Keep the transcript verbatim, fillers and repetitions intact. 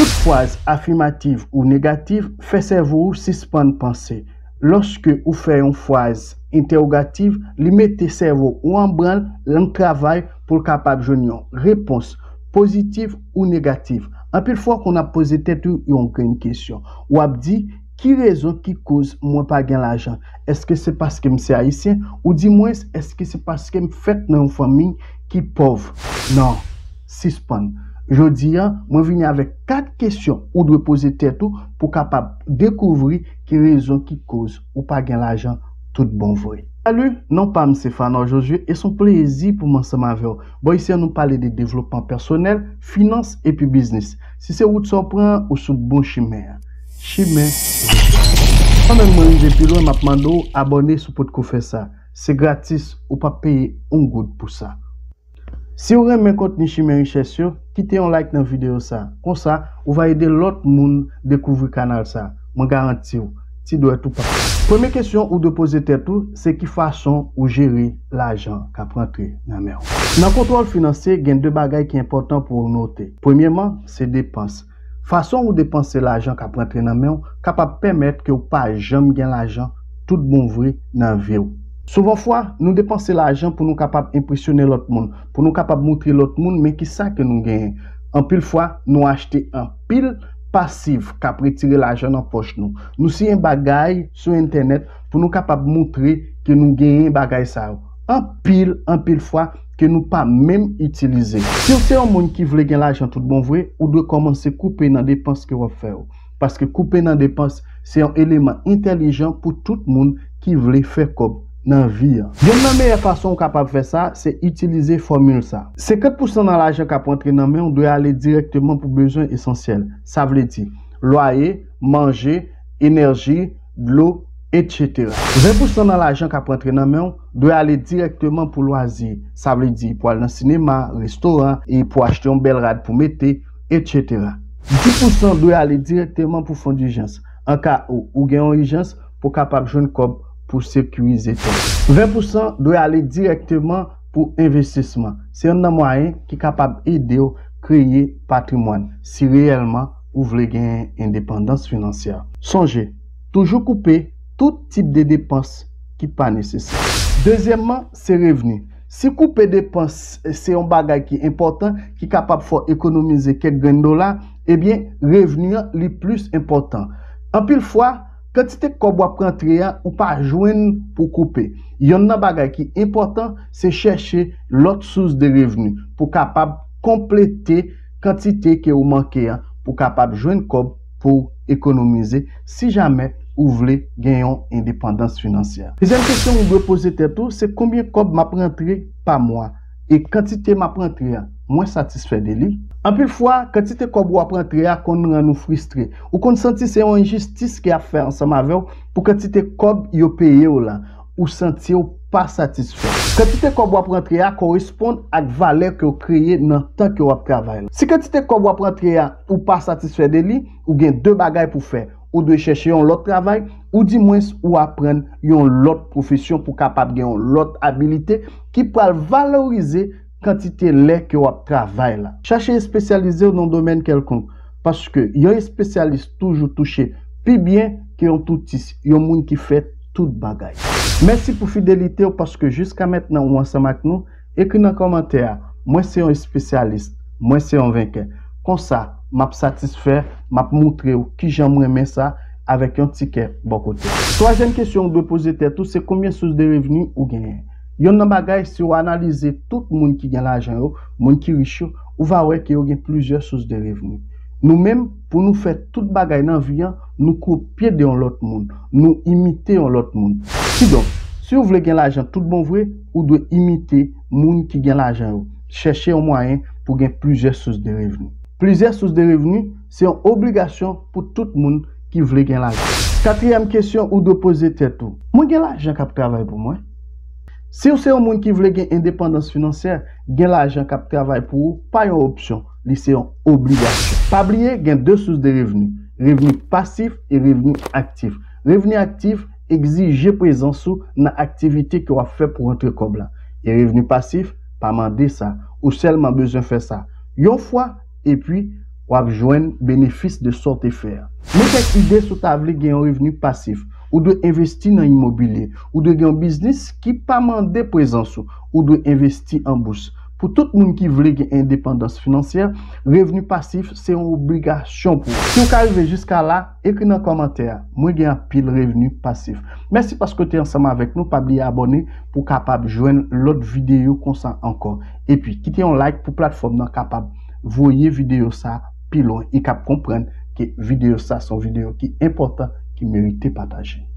Tout fraz afimativ ou negativ fè sèvo w sispann panse. Lòske ou fè yon fraz entèwogativ, li mete sèvo ou an branl, l ap travay pou l kapab jwenn yon repons pozitif ou negatif. Anpil fwa, w konn ap poze tèt ou yon grenn kesyon. W ap di, "Ki rezon ki koz mwen pa gen lajan? Èske se paske m se Ayisyen? Oudimwens, èske se paske m fèt nan yon fanmi ki pòv?" Non, sispann. Jodi a, mwen vini avèk kat kesyon ou dwe poze tèt ou pou w kapab dekouvri ki rezon ki koz ou pa gen lajan tout bon vre. Salut, non pa m se Fanor Josué e se yon plezi pou m ansanm avè w. Bò isi a nou pale de devlopman pèsonèl, finans epi biznis. Si se wout sa w pran, ou sou bon chimen an. Chimen. Anvan menm mwen rive pi lwen, m ap mande w abòne si w potko fè sa. Se gratis, ou p ap peye yon goud pou sa. Si w renmen kontni Chimen Richès yo, kite yon like nan videyo sa. Konsa, ou va ede lòt moun dekouvri kanal sa. Mwen garanti w, ti dwèt ou pa. Premye kesyon ou dwe poze tèt ou, se ki fason ou jere lajan k ap rantre nan men w. Nan kontwòl finansye, gen de bagay ki enpòtan pou w note. Premyèman, se depans. Fason ou depanse lajan k ap rantre nan men w kapab pèmèt ke w pa janm gen lajan tout bon vre nan vi w. Souvan fwa, nou depanse lajan pou nou kapab enpresyone lòt moun, pou nou kapab montre lòt moun men kisa ke nou genyen. Anpil fwa, nou achte anpil pasiv k ap retire lajan nan pòch nou. Nou siyen bagay sou entènèt pou nou kapab montre ke nou genyen bagay sa yo. Anpil, anpil fwa, ke nou pa menm itilize. Si w se yon moun ki vle gen lajan tout bon vre, ou dwe kòmanse koupe nan depans ke w ap fè yo. Paske koupe nan depans se yon eleman entèlijan pou tout moun ki vle fè kòb nan vi a. Youn nan meyè fason w kapab fè sa, se itilize fòmil sa. Senkant pousan nan lajan k ap rantre nan men w dwe ale dirèkteman pou bezwen esansyèl. Sa vle di, lwaye, manje, enèji, dlo, etsetera. Ven pousan nan lajan k ap rantre nan men w dwe ale dirèkteman pou lwazi. Sa vle di pou al nan sinema, restoran, e pou achte yon bèl rad pou mete, etsetera. Dis pousan dwe ale dirèkteman pou fon dijans. An ka ou, ou gen yon ijans pou w kapab jwenn kòb pou sekirize tèt ou. Ven pousan dwe ale dirèkteman pou envestisman. Se youn nan mwayen ki kapab ede w kreye patrimwàn si reyèlman ou vle genyen endepandans finansyè. Sonje, toujou koupe tout tip de depans ki pa nesesè. Dezyèmman, se revni. Si koupe depans se yon bagay ki enpòtan, ki kapab fè w ekonomize kèk grenn dola, ebyen, revni an li plis enpòtan. Anpil fwa, kantite kòb w ap rantre a, ou pa jwenn pou koupe. Youn nan bagay ki enpòtan, se chèche lòt sous de revni pou kapab konplete kantite ke ou manke an, pou kapab jwenn kòb pou ekonomize si jamè ou vle gen yon endepandans finansyè. Dezyèm kesyon ou dwe poze tèt ou, se konbyen kòb m ap rantre pa mwa? E kantite m ap rantre a, mwen satisfè de li? Anpil fwa, kantite kòb w ap rantre a konn rann ou fristre. Ou konn santi se yon enjistis ke y ap fè ansanm avè w pou kantite kòb yo peye w la. Ou santi w pa satisfè. Kantite kòb w ap rantre a koresponn ak valè ke w kreye nan tan ke w ap travay la. Si kantite kòb w ap rantre a ou pa satisfè de li, ou gen de bagay pou fè. Ou dwe chèche yon lòt travay, oudimwens ou aprann yon lòt pwofesyon pou kapab gen yon lòt abilite ki pral valorize kantite lè ke w ap travay la. Chache espesyalize w nan yon domèn kèlkonk, paske yon espesyalis toujou touche pi byen ke yon toutis, yon moun ki fè tout bagay. Mèsi pou fidelite w, paske jiska mentnan ou ansanm ak nou. Ekri nan kòmantè a, "Mwen se yon espesyalis, mwen se yon venkè." Konsa, m ap satisfè, m ap moutre w kijan m renmen sa avèk yon ti kè bò kote. Twazyèm kesyon ou dwe poze tèt ou, se konbyen sous de revni ou genyen? Youn nan bagay, si w analize tout moun ki gen lajan yo, moun ki rich yo, ou va wè ke yo gen plizyè sous de revni. Nou menm, pou nou fè tout bagay nan vi an, nou kopye de yon lòt moun, nou imite yon lòt moun. Kidonk, si w vle gen lajan tout bon vre, ou dwe imite moun ki gen lajan yo. Chèche yon mwayen pou gen plizyè sous de revni. Plizyè sous de revni se yon obligasyon pou tout moun ki vle gen lajan. Katriyèm kesyon ou dwe poze tèt ou, "Mwen gen lajan k ap travay pou mwen?" Si w se yon moun ki vle gen endepandans finansyè, gen lajan k ap travay pou ou pa yon opsyon, li se yon obligasyon. Pa bliye, gen de sous de revni, revni pasif e revni aktif. Revni aktif egzije prezans ou nan aktivite ke w ap fè pou rantre kòb la. E revni pasif pa mande sa, ou sèlman bezwen fè sa yon fwa, epi w ap jwenn benefis de sa w te fè a. Men kèk ide si w ta vle gen yon revni pasif. Ou dwe envesti nan imobilye. Ou dwe gen yon biznis ki pa mande prezans ou. Ou dwe envesti an bous. Pou tout moun ki vle gen endepandans finansyè, revni pasif se yon obligasyon pou ou. Si w ka rive jiska la, ekri nan kòmantè a, "Mwen gen anpil revni pasif." Mèsi paske w te ansanm avèk nou. Pa bliye abòne pou w kapab jwenn lòt videyo konsa ankò. Epi, kite yon like pou platfòm nan kapab voye videyo sa pi lwen e k ap konprann ke videyo sa se yon videyo ki enpòtan, ki merite pataje.